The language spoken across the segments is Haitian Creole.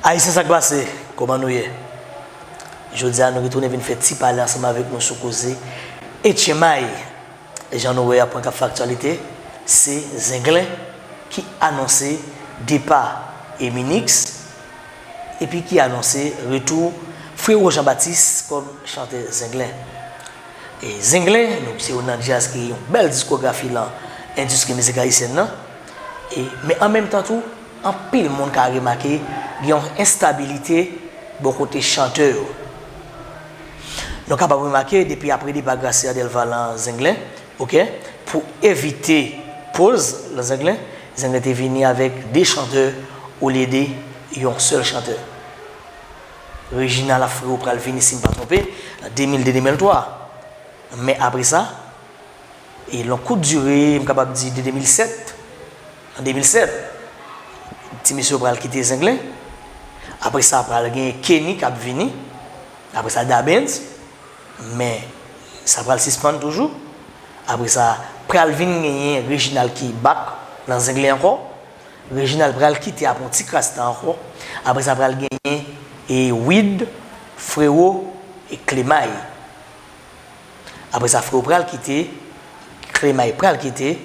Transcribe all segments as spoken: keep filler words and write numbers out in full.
Ayisyen, sa k pase? Kòman nou ye? Jodi a, nou retounen vin fè ti pale ansanm avèk nou sou koze Etchenmay. Jan nou wè a, pwen k ap fè aktyalite, se Zenglen ki anonse depa Eminix, epi ki anonse retou Frero Jean Baptiste kòm chantè Zenglen. E Zenglen, nou, se youn nan djaz ki gen yon bèl diskografi lan endistri mizik ayisyèn nan. E, men an menm tan tou, anpil moun ka remake gen yon enstabilite bò kote chantè yo. Nou kapab remake, depi apre depa Gracia Delva lan Zenglen, oke, pou evite poz lan Zenglen, Zenglen te vini avèk de chantè olye de yon sèl chantè. Reginald ak Frero pral vini, si m pa twonpe, an de mil de, de mil twa. Men apre sa, e long kout dire, m kapab di de de mil sèt, an de mil sèt, ti mesye yo pral kite Zenglen. Apre sa, pral gen Kenny k ap vini. Apre sa, Da Benz. Men sa pral sispann toujou. Apre sa, pral vin genyen Reginald ki back lan Zenglen ankò. Reginald pral kite apre yon ti kras tan ankò. Apre sa, pral genyen, e, Wid, Frero e Klemay. Apre sa, Frero pral kite, Klemay pral kite,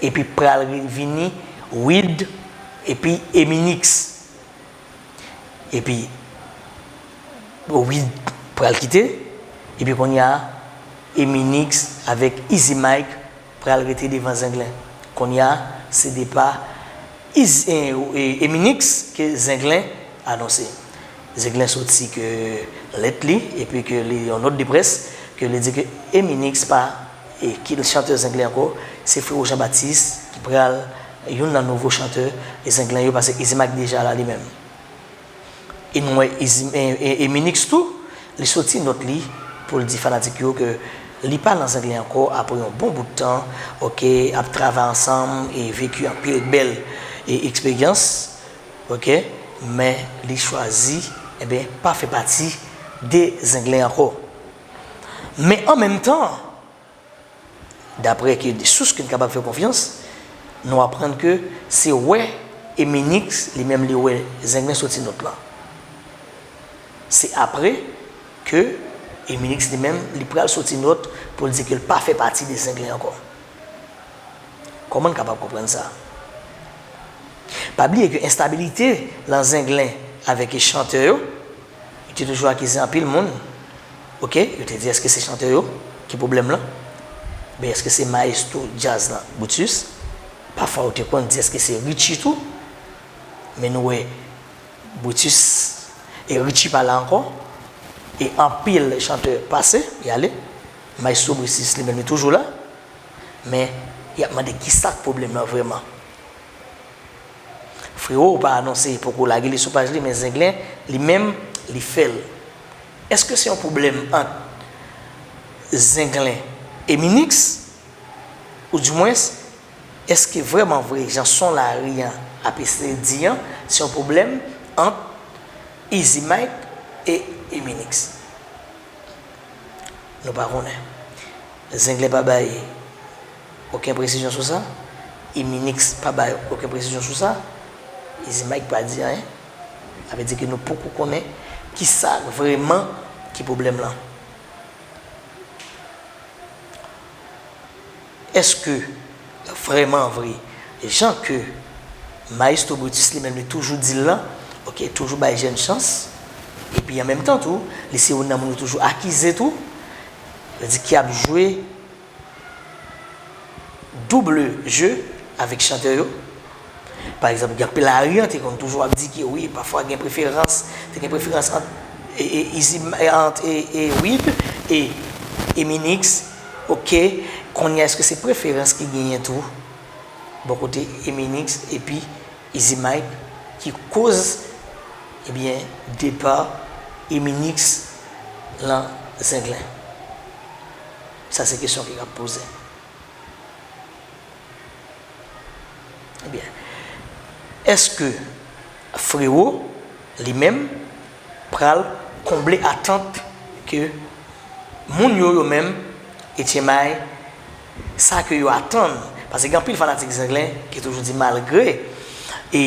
epi pral vini Wid epi Eminix. Epi Wid pral kite, epi kounye a, Eminix avèk Easy Mike pral rete devan Zenglen. Kounye a, se depa Easy, e, e, Eminix ke Zenglen anonse. Zenglen soti ke lèt li, epi ke li yon nòt de près, ke li di ke Eminix pa, e, ki chantè Zenglen ankò, se Frero Jean Baptiste ki pral youn nan nouvo chantè Zenglen yo, paske Easy Mike deja la li menm. E nou wè Easy, e, e, Eminix tou, li soti nòt li pou l di fanatik yo ke li pa nan Zenglen ankò apre yon bon bout tan, oke, ap travay ansanm e veki anpil bèl, e, eksperyans, oke, men li chwazi, enben, pa fè pati de Zenglen ankò. Men an menm tan, daprè ke de sous ke n kapab fè konfyans, nou aprann ke se wè Eminix, li menm li wè Zenglen soti nòt lan. Se apre ke Eminix li menm, li pral soti nòt pou l di ke l pa fè pati de Zenglen ankò. Kòman n kapab konprann sa? Pa bliye ke enstabilite lan Zenglen avèk chantè yo, yo te toujou akize anpil moun. Oke, yo te di, èske se chantè yo ki pwoblèm lan? Oubyen èske se mayestwo djaz lan, Brutus? Pafwa, yo te konn di, èske se Richie tou? Men nou wè Brutus e Richie pa la ankò. E anpil chantè pase, y ale. Mayestwo Brutus li menm, li toujou la. Men, y ap mande kisa k pwoblèm lan vrèman. Frero pa anonse, poko lage li sou paj li, men Zenglen, li menm, li fè l. Èske se yon pwoblèm ant Zenglen e Eminix? Oudimwens, èske vrèman vre, jan son lari an ap eseye di an, se yon pwoblèm ant Easy Mike e Eminix? Nou pa konnen. Zenglen pa bay okenn presizyon sou sa. Eminix pa bay okenn presizyon sou sa. Easy Mike pa di anyen. Sa vle di ke nou poko konnen kisa vrèman ki pwoblèm lan. Èske vrèman vre, jan ke Mayestwo Brutus li menm li toujou di l lan, oke, toujou bay jèn chans, epi an menm tan tou, li se youn nan moun yo toujou akize tou, vle di ki ap jwe double jeu avèk chantè yo. Pa egzanp, gen anpil lari an te konn toujou ap di ke wi, pafwa gen preferans, te gen preferans ant, e, e, Easy, e, ant, e, e, Wid e Eminix. Oke, kounye a, èske se preferans ki genyen tou bò kote Eminix epi Easy Mike ki koz, ebyen, depa Eminix lan Zenglen? Sa se kesyon ki ap poze. Ebyen, èske Frero, li menm, pral konble atant ke moun yo, yo menm, Etchenmay, sa ke yo atann? Paske gen anpil fanatik Zenglen ki toujou di, malgre e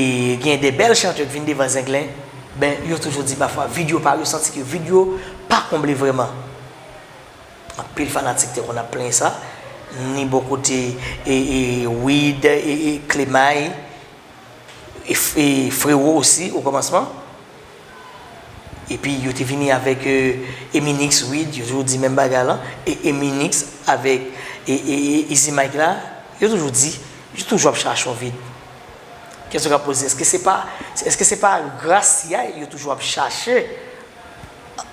gen de bèl chantè ki vin devan Zenglen, Ben, yo toujou di pafwa vid yo pa, yo santi ke vid yo pa konble vrèman. Anpil fanatik te konn ap plenyen sa, ni bò kote e, e, Wid, e, e, Klemay, e, e Frewo osi, o kòmansman. Epi yo te vini avèk e, Eminix, Wid, yo toujou di menm bagay la, e Eminix avèk e, e, e Easy Mike la, yo toujou di, yo toujou ap chache yon vid. Kesyon k ap poze, èske se pa, èske se pa Gracia yo toujou ap chache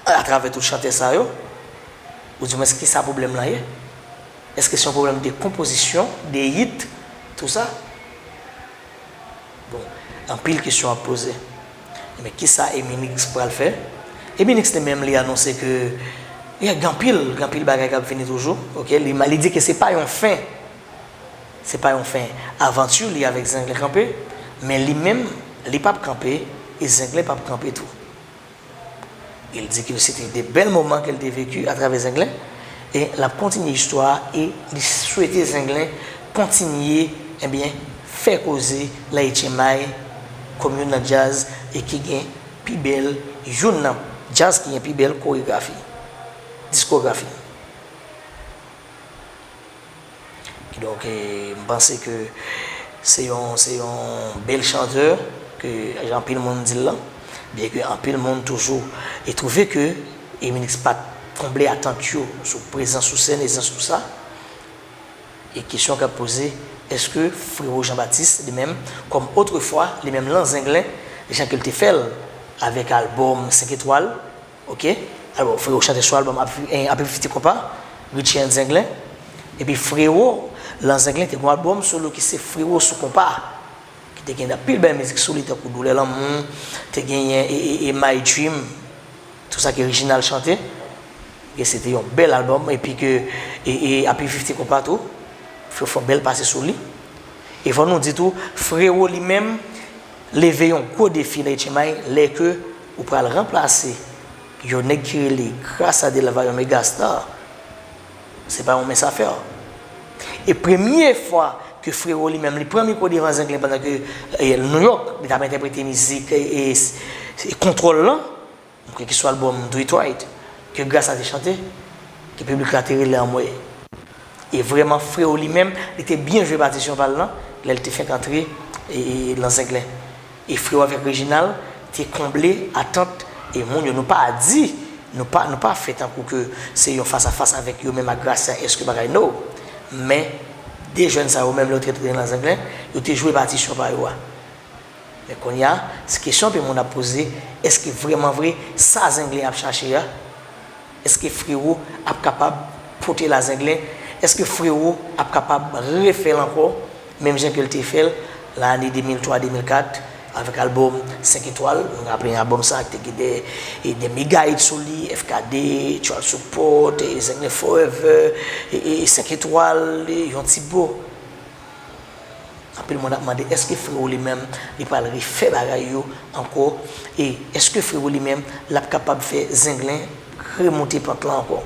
atravè tout chantè sa yo? Oudimwens, ki sa pwoblèm lan ye? Èske se yon pwoblèm de konpozisyon, de hit, tou sa? Bon, anpil kesyon ap poze. Men ki sa Eminix pral fè? Eminix li menm, li anonse ke, yeah, gen anpil, gen anpil bagay k ap vini toujou. Oke, li, li di ke se pa yon fen. Se pa yon fen avanti li avèk Zenglen kanpe, men li menm, li p ap kanpe, e Zenglen p ap kanpe tou. Il di ke se te de bèl moman ke l te veki atravè Zenglen, e l ap kontinye istwa a, e li swete Zenglen kontinye, ebyen, fè koze nan Etchen May kòm youn nan djaz e ki gen pi bèl, youn nan djaz ki gen pi bèl koregrafi, diskografi. Kidonk, e, m panse ke se yon, se yon bèl chantè ke jan anpil moun di l lan, byen ke anpil moun toujou e twouve ke Eminix pa t konble atant yo sou prezans sou sèn e sans tou sa. E kesyon k ap poze, èske Frewo Jean Baptiste, li menm, kòm otrefwa, li menm lan Zenglen, jan ke l te fè l avèk albòm Senk Etwal, oke? Alò, Frewo chante sou albòm Happy, eh, Happy fifty Konpa, Richie and Zenglen. Epi Frewo, lan Zenglen, te gen yon albòm solo ki se Frewo sou Konpa, ki te gen anpil bèl mizik sou li, tankou Doulè Lanmou, te genyen e, e, e My Dream, tou sa ke Reginald chante, ke se te yon bèl albòm, epi ke e, e Happy fifty Konpa tou, Frewo fè yon bèl pase sou li. E fò nou di tou, Frewo li menm, leve yon gwo defi nan Etchen May, lè ke ou pral ranplase yon nèg ki rele Gracia Delva, yon megastar. Se pa yon mens afè. E premye fwa ke Frewo li menm, li pran mikwo devan Zenglen pandan ke, e, New York, li t ap entèprete mizik, e, e, e Kontwòl lan, m kwè ki sou albòm Do It Right, ke Gracia te chante, ke piblik la te rele anmwe. E vrèman, Frewo li menm, li te byen jwe patisyon pa l lan, lè l te fenk antre, e, e, lan Zenglen. E Frewo avèk Reginald te konble atant, e moun yo, nou pa di, nou pa, nou pa fè tankou ke se yon fas a fas avèk yo menm ak Gracia, èske bagay, no. Men, de jèn sa yo menm, lè yo te antre lan Zenglen, yo te jwe patisyon pa yo a. Men kounye a, se kesyon anpil moun ap poze, èske vrèman vre, sa Zenglen ap chache a, èske Frewo ap kapab pote l a Zenglen? Èske Frewo ap kapab refè l ankò, menm jan ke l te fè l lane de mil twa, de mil kat, avèk albòm Senk Etwal? Nou raple albòm sa a ki te gen de, e de mega hit sou li, F K D, Child Support, e Zenglen Forever, e, e Senk Etwal, e Yon Ti Bo. Anpil moun ap mande, èske Frewo li menm, li pral refè bagay yo ankò? E èske Frewo li menm, l ap kapab fè Zenglen remonte pant lan ankò?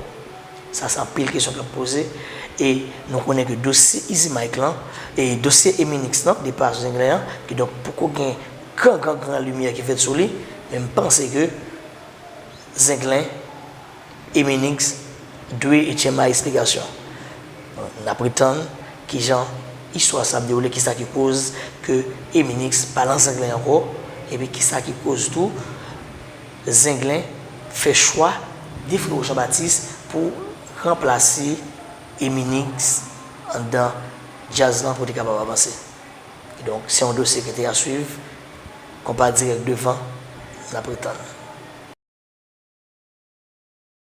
Sa, se anpil kesyon k ap poze. E nou konnen ke dosye Easy Mike lan, e dosye Eminix lan, depa Zenglen an, kidonk poko gen gran, gran, gran limyè ki fèt sou li, men m panse ke Zenglen, Eminix dwe Etchen May eksplikasyon. N ap ret tann kijan istwa sa ap dewoule, kisa ki koz ke Eminix pa lan Zenglen ankò, epi kisa ki koz tou Zenglen fè chwa de Frewo Jean Baptiste pou ranplase Eminix anndan djaz lan pou te kapab avanse. Kidonk, se yon dosye ki te a swiv. Konpa dirèk devan, n ap ret tann.